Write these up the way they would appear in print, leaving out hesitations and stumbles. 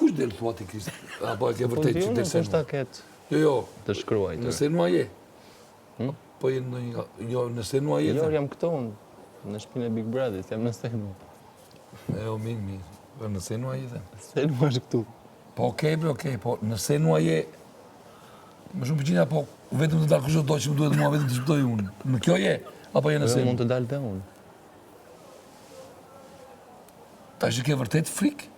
Kush del thua ti Kristi? Apo e ke Po vërtet që del Kush Senua? ta ketë Jo, jo. të shkruajtur. Në Senua je. Hmm? Po je në një jo, në Senua je. Jo, the. jam këtu unë, në shtëpinë e Big Brother, jam në Senua. E, jo, mirë, mirë. Po në Senua je the. Senua është këtu. Po okej, bre, okej, po në Senua je më shumë përqindja, po vetëm të dalë kush do do që më duhet mua, vetëm të shpëtoj unë. Në kjo je, apo je në Jo, Senua? mund të dalë dhe unë. Tash i ke vërtet frikë?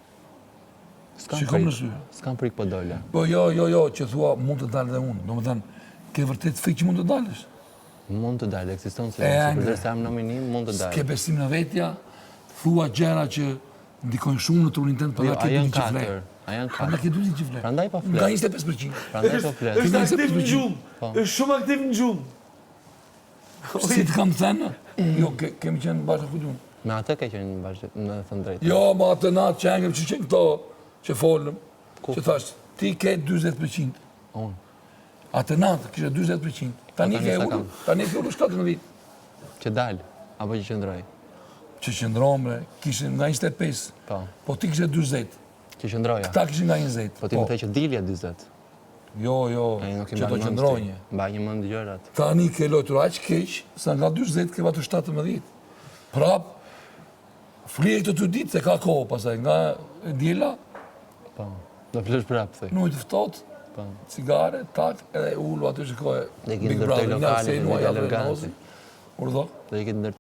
S'kam Shikom në frikë. sy. S'kam frikë po dola. Po jo, jo, jo, që thua mund të dalë dhe unë. Domethënë, ke vërtet frikë që mund të dalësh? Mund të dalë, ekziston se E, se angre. përderisa jam nominim, mund të S'ke dalë. besim në vetja, thua gjëra që ndikojnë shumë në trurin tënd, Jo, prandaj a ke janë dy ditë që fle. katër, a janë Prandaj katër. ke dy ditë që fle. Prandaj po fle. Nga 25%. Prandaj po flet. Është Nga aktiv në 25%. gjumë. Po. Është shumë aktiv në gjumë. Si të kam thënë? Jo, ke, kemi qenë bashkë ku unë. Me atë ke qenë bashkë, në thënë drejtë. Jo, ma atë natë që engëm që qenë këto që folëm, Ku? që thash, ti ke 40%. Unë. Atë natë kishe 40%. Tani tani ke sa ulur, kam? tani ke ulur 17. Që dal, apo që qëndroj. Që qëndron bre, kishin nga 25. Po. Po ti kishe 40. Që qëndroja. Këta kishin nga 20. Po ti më the që dilja 40. Jo, jo, Ai nuk i që mban do mend ti. qëndronje. Mbaj një mend gjërat. Tani ke lojtur aq keq, sa nga 40 ke vajtur 17. Prap, flije këto dy ditë se ka kohë pastaj nga e diela, Po. Do flesh prapë, thoj. në ujë të ftohtë, Po. cigare, tak, edhe ulu aty shikoje Dhe i ke Big ndërtoj Brother, nga lokalin, Senua, dhe ja del dhe Eleganti. Nozi. Urdhë. Do i ke ndërtuar.